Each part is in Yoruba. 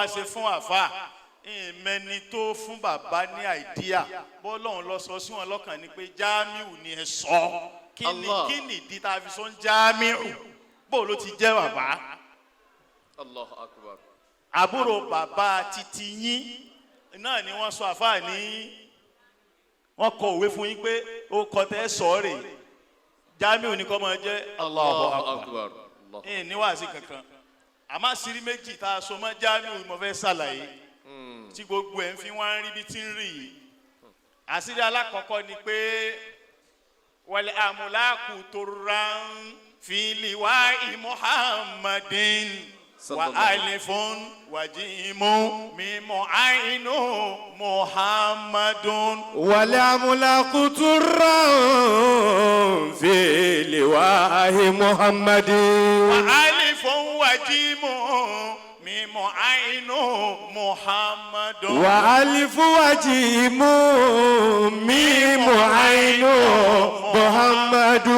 wá ṣe fún àfa ìmẹni tó fún bàbá ní idea, bọ́lọ́hún lọ sọ sí wọn lọ́kàn ni pé Jamiu ni ẹ sọ. Kí ni Allah. Kí ni ìdí tá a fi sọ ń Jamiu? Bó ló ti jẹ́ bàbá? Allahu akbar. Àbúrò bàbá titi yín náà ni wọ́n sọ àfa ní, wọ́n kọ òwe fún yín pé ó kọ tẹ́ sọ rè, Jamiu ní kọ́ máa jẹ́. Allahu Allahu akbar. akbar. Allah. Ẹ̀ ní wàásì kankan, àmọ́ àṣírí méjì tá a so mọ́ Jamiu mo fẹ́ ṣàlàyé tí gbogbo ẹ̀ ń fi wá ń rí bí tí ń rí yìí. Àṣírí alákọ̀ọ́kọ́ ni pé والأملاك طرا في لواء محمد وألف وجيم ميم عين محمد. والأملاك طرا في لواء محمد. وألف وجيم ميم عين محمد. وألف وجيم ميم عين محمد،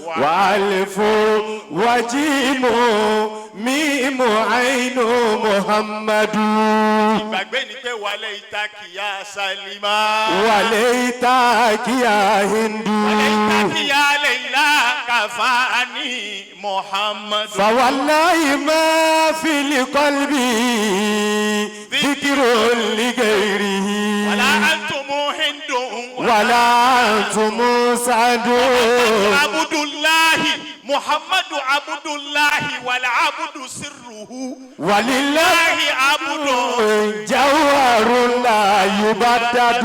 وألف وجيم ميم عين محمد. Ìgbàgbé ni pé وليتك يا سلمى. وليتك يا هند. وليتك يا ليلى كفاني محمد. فوالله ما في القلب ذكر لغيره. ولا أنتم هند. ولا أنتم سعد. عبد الله محمد عبد الله والعبد سره. ولله الله عبد. جوهر لا يبدد،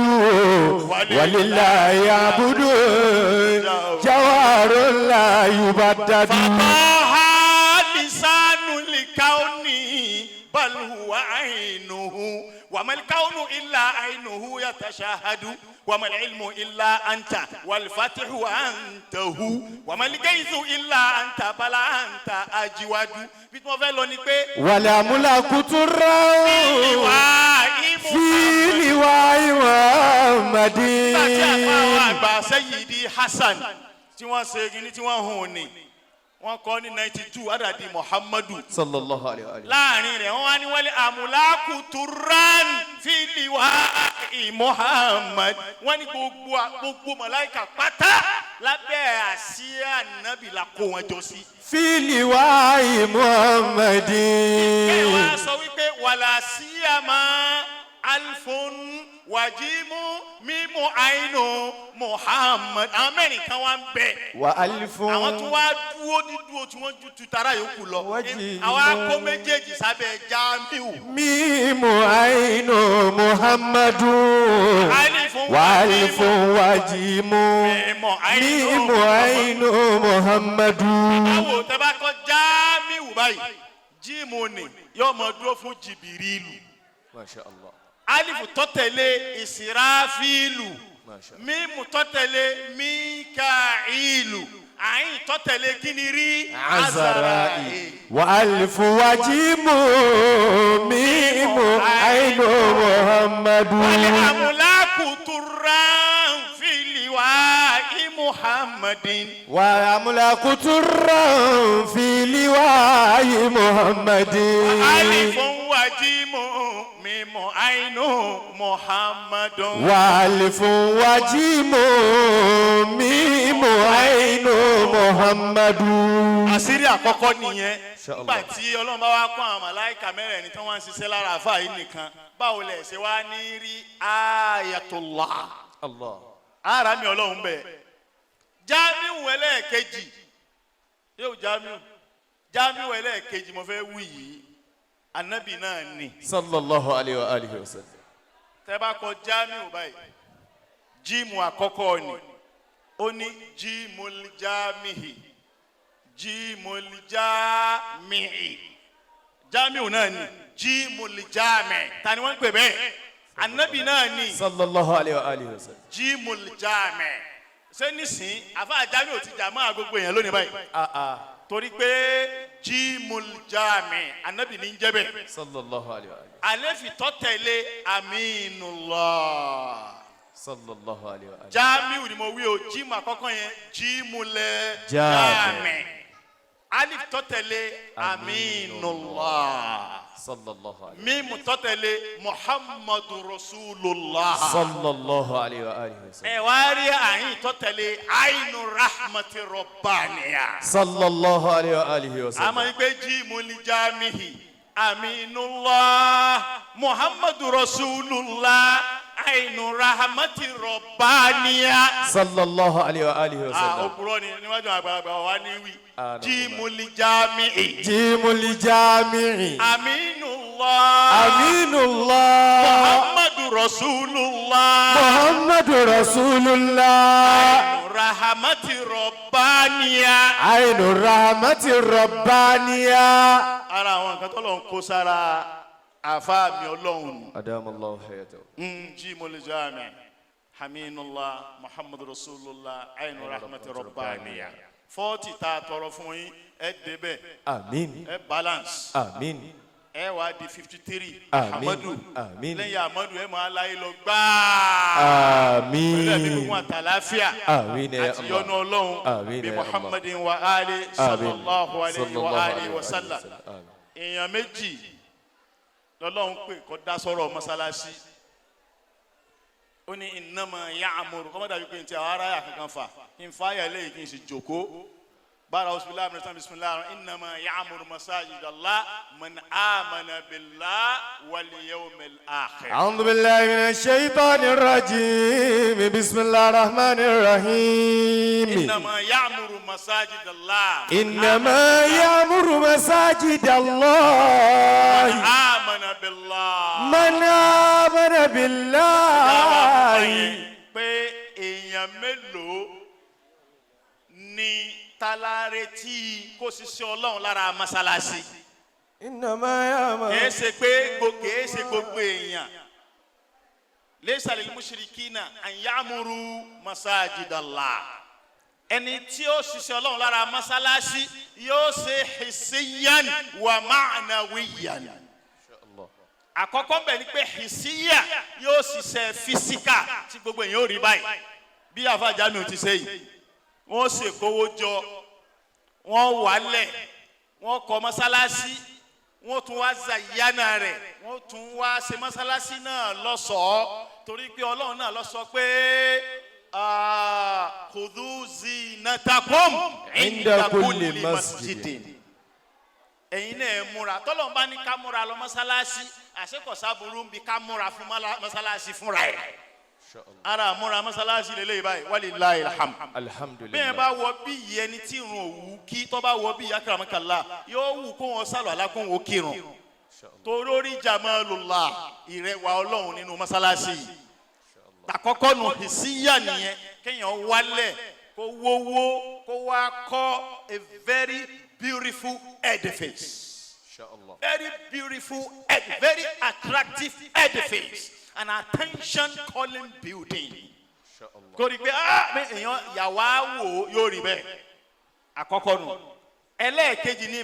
ولله عبد جوهر لا يبدد. فطه لسان الكون بل هو عينه، وما الكون إلا عينه يتشاهد، وما العلم إلا أنت والفتح أنت هو، وما الغيث إلا أنت بل أنت أجود. Bí mo fẹ́ lọ ni pé والأملاك طرا ìwà ìmú في لواء محمد. Nígbà tí àfa àwọn àgbà Sayyidi Hasan tí wọ́n ṣe kíní tí wọ́n hùn ní, wọ́n kọ́ ní 92 adadi Muhammadu. صلى الله عليه وآله. Láàrin rẹ̀, wọ́n wá ní والأملاك طرا في لواء Muhammad. Wọ́n ní gbogbo màláíkà pátá lábẹ́ àsíá nàbì la kó wọn jọ sí. في لواء محمد. Kẹ́ wá sọ wípé ولا سيما ألف وجيم ميم عين Muhammad. Àwọn mẹ́rin kan wá ń bẹ. وألف. Àwọn tó wá dúró ní dúró tí wọ́n ju tutara yòókù lọ. Wájì. Àwọn akó méjèèjì sábẹ́ Jamiu. ميم عين محمد. ألف. وألف وجيم. ميم عين. ميم عين محمد. Báwo tẹ bá kọ Jamiu báyìí, jíìmù ni yóò mọ dúró fún Jìbìrìlù. ما شاء الله. Alifu tó tẹ̀lé, Ìsìráfílù. ما شاء الله. Mímu tó tẹ̀lé, Míkàílù. Àyìn tó tẹ̀lé, kíni rí? عزرائيل. وألف وجيم ميم عين محمد. والأملاك طرا في لواء محمد. والأملاك طرا في لواء محمد. ألف وجيم ميم عين محمد. وألف وجيم ميم عين محمد. Àṣírí àkọ́kọ́ nìyẹn. Inshallah. Nígbà tí Ọlọ́run bá wá kó àwọn màláìka mẹ́rẹ̀ẹ̀rin tí wọ́n ń ṣiṣẹ́ lára àfáà yìí nìkan, báwo lẹ̀ ṣe wá ní rí Ayatollah? Allah. Ara mi Ọlọ́run bẹ̀. Jamiu ẹlẹ́ẹ̀kejì yóò Jamiu, Jamiu ẹlẹ́ẹ̀kejì mo fẹ́ wí yìí, anabi náà ni. صلى الله عليه وآله وسلم. Tẹ́ bá kọ Jamiu báyìí, jíìmù àkọ́kọ́ ni ó ní جيم الجامع، جيم الجامع. Jamiu náà ni جيم الجامع. Ta ni wọ́n ń pè bẹ́ẹ̀? Anabi náà ni. صلى الله عليه وآله وسلم. جيم الجامع. Ṣé nísìn àfa Jamiu ti jà máa gbogbo èèyàn lónìí báyìí? Ah ah. Torí pé جيم الجامع, anabi ní ń jẹ́ bẹ́ẹ̀. صلى الله عليه وآله. Àléfì tó tẹ̀lé, Aminullah. صلى الله عليه وآله. Jamiu ni mo wí o. Jíìmù àkọ́kọ́ yẹn, jíìmù lẹ Jami. jami, alif tó tẹ̀lé, Aminullah. Sallallahu alayhi. Mímu tó tẹ̀lé, Muhammadu Rasulullah. Sallallahu alayhi wa alihi wa sallam. Ẹ wá rí àyìn tó tẹ̀lé, Ainu Rahmati Rabbaniya. Sallallahu alayhi wa alihi wa sallam. Àmọ́ ìgbé jíìmù ní jamihi Aminullah Muhammadu Rasulullah Ainu Rahmati Rabbaniya. Sallallahu alayhi wa alihi wa sallam. Òpùrọ́ ni níwájú àgbàlagbà wa ní wí. Ah, Jíìmù ní jamihi جيم الجامع Aminullah أمين الله Muhammadu Rasulullah محمد رسول الله Ainu Rahmati Rabbaniya. عين الرحمة الربانية. Ara àwọn nǹkan tó lọ ń kó sára àfáà mi Ọlọ́run nù. Adam Allahu hayatahu. Jíìmù ní jamihi Aminullah Muhammadu Rasulullah Ainu Rahmati Rabbaniya. 40 tá a tọrọ fún yín, ẹ débẹ̀. Àmín. Ẹ balance. Àmín. Ẹ wá di 53. Àmín. Amadu. Àmín. Lẹ́yìn Amadu, ẹ máa láyé lọ gbáà pẹ̀lú ẹ̀mí Àmín. gbogbo àtàláfíà Àmín ya àti Allah. yọ́nú Ọlọ́run Àmín bí ya Allah. Muhammadin wa ali Àmín. sallallahu alayhi wa Sallallahu alihi alayhi wa wa sallam. sallam. Àmín. Èèyàn méjì lọ́lọ́run pè kó dá sọ́rọ̀ mọ́sálásí. Ó ní innama ya'muru kọ́mọ́ dàbí pé ntí àwọn aráyà kankan fà kí n fàyà lẹ́yìn kí n sì jòkó bára bisimilahi rahman bisimilahi innama ya'muru masajid Allah man amana billah wal yawmil akhir. أعوذ بالله من الشيطان الرجيم، بسم الله الرحمن الرحيم. Innama ya'muru masajid Allah إنما يعمر مساجد الله amana billah. من آمن بالله. Pé èèyàn mélòó ni taláretí kó ṣiṣẹ́ Ọlọ́run lára mọ́sálásí? إنما يعمر Kìí ṣe pé kìí ṣe gbogbo èèyàn. Laysa lil mushrikina an ya'muru masajidallah. Ẹni tí ó ṣiṣẹ́ Ọlọ́run lára mọ́sálásí yóò ṣe hissiyan wa ma'nawiyan. Àkọ́kọ́ bẹ̀ ni pé hissiya, yóò ṣiṣẹ́ physical tí gbogbo èèyàn ó rí báyìí bí àfa Jamiu ti ṣe yìí. Wọ́n ṣe kówó jọ, wọ́n wálẹ̀, wọ́n kọ́ mọ́sálásí, wọ́n tún wá zàyánà rẹ̀, wọ́n tún wá ṣe mọ́sálásí náà lọ́ṣọ̀ọ́, torí pé Ọlọ́run náà ló sọ pé khudhu zinatakum inda kulli masjidin. Ẹ̀yin náà ẹ múra. Tọ́lọ́run bá ní ká múra lọ mọ́sálásí, àṣekọ̀sá burú ń bi ká múra fún mọ́sálásí fúnra ẹ̀. Ara múra mọ́sálásí lélẹ́yìí báyìí, walillahil hamd. Alhamdulillah. Bẹ́ẹ̀ bá wọ bí yìí, ẹni tí irun òwú kí tó bá wọ bí akramakallah, yóò wù kó wọn sálọ alákùn wò kírun, torórí jamalullah, ìrẹwà Ọlọ́run nínú mọ́sálásí yìí. Àkọ́kọ́ nù, hìsíyà nìyẹn, kéèyàn wálẹ̀ kó wówó kó wá kọ́ a very beautiful edifice, very beautiful ed very attractive edifice, an attention calling building, kò rí i pé ah mi èèyàn yàwá wò ó, yóò rí bẹ́ẹ̀. Àkọ́kọ́ nù. Ẹlẹ́ẹ̀kejì ní